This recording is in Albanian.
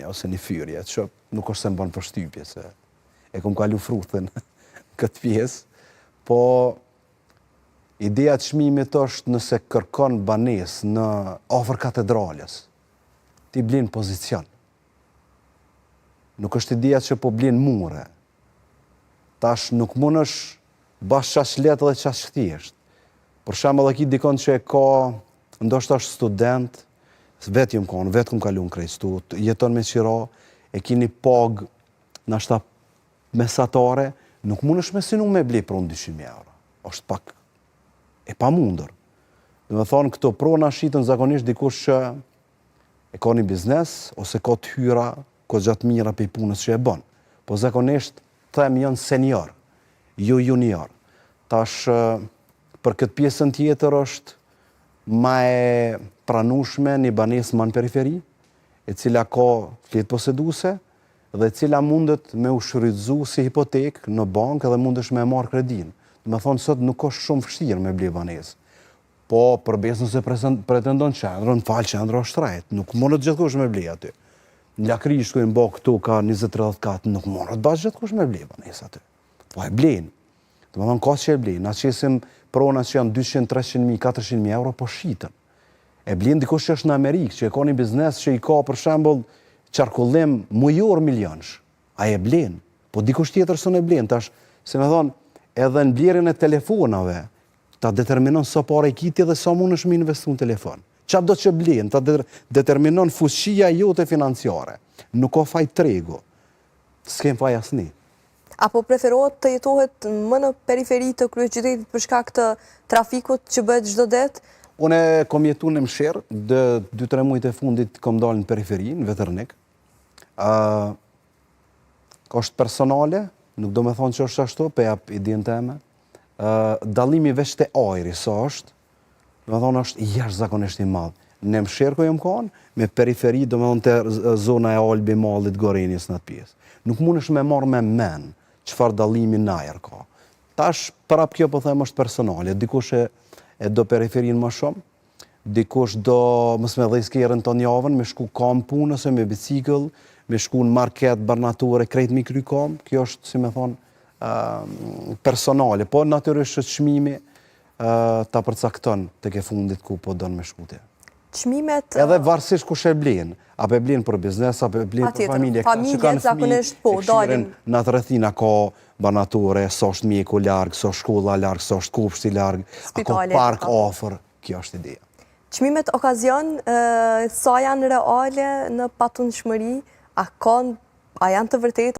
ose një fyrje, që nuk është se më bën përshtypje, se e kom kalu fruthin në këtë pjesë, po ideja e çmimit është nëse kërkon banesë në afër katedrales, ti blin pozicion. Nuk është ideja që po blin mure. Tash nuk mundesh bash qaq lehtë dhe qaq thjesht. Për shembull, e ki dikon që e ka, ndoshta është student, vetë jam konë, vetë kum kalu në krejt stu, jeton me qira, e ki një pagë, nashta mesatare, nuk mundesh me synu me ble pronë 200.000 euro. Është pak e pamundur. Dhe me thonë, këto prona shitën zakonisht dikush që e ka një biznes, ose ka të hyra, ka gjatë mira prej punës që e bën. Po zakonisht, them janë senior, jo junior. Tash, për këtë pjesën tjetër është ma e pranushme një banesë ma në periferi, e cila ka fletë poseduese, dhe e cila mundet me u shfrytzu si hipotekë në bankë dhe mundesh me e marrë kredin. Dhe me thonë, sot nuk është shumë vështirë me ble banesë. Po, për besë nëse pretendon qendrën, fal qendra është shtrejt, nuk mundet gjithkush me ble aty. Në Lakrish ku i mbo këtu ka 20-30 kat, nuk mundet bash gjithkush me ble banesë aty. Po e blenë. Dhe me thonë, ka që e blenë. Na qesim prona që janë 200, 300 mijë, 400 mijë euro, po shitën. E blenë dikush që është në Amerikë, që e ka një biznes që i ka për shembull qarkullim mujor milionsh. A e blenë. Po dikush tjetër s'un e blenë. Tash, se me thonë, edhe në blerjen e telefonave, ta determinon sa pare i ki ti dhe sa mundesh me investu në telefon. Qa do që blen, ta determinon fuqia jote financiare. Nuk ka faj tregu. S'kem faj asni. Apo preferohet të jetohet më në periferi të kryeqytetit për shkak të trafikut që bëhet çdo ditë? Unë kom jetu në Mshir, dhe 2-3 mujt e fundit kom dalë në periferi, në Veternik. Uh, është personale, nuk do me thonë që është ashtu, pe jap idenë teme. Uh, dallimi veç te ajri, sa është, do me thonë është jashtëzakonisht i madh. Në Mshir ku jam konë, me periferi, do me thonë te zona e Albi Malit, Gorenjes në atë pjesë. Nuk mundesh me marrë me men çfarë dallimi në ajër ka. Tash, prap kjo po them është personale, dikush e, e do periferin më shumë, dikush do mos me dhejs kerën ton javën, me shku kam punë ose me bicikël, me shku në market, barnatore, krejt mi kry kam, kjo është, si me thonë, personale, po natyrisht që çmimi ta përcakton tek e fundit ku po don me shku ti. Çmimet... Edhe varësisht kush e blen, apo e blen për biznes, apo e blen për familje, këta që kanë zakonisht, po, e kshyrin në atë rrethina ka barnatore, sa është mjeku larg, sa është shkolla larg, sa është kopshti larg, a ka park afër, kjo është ideja. Çmimet okazion, sa janë reale në patundshmëri, a, ka, a janë të vërtetë?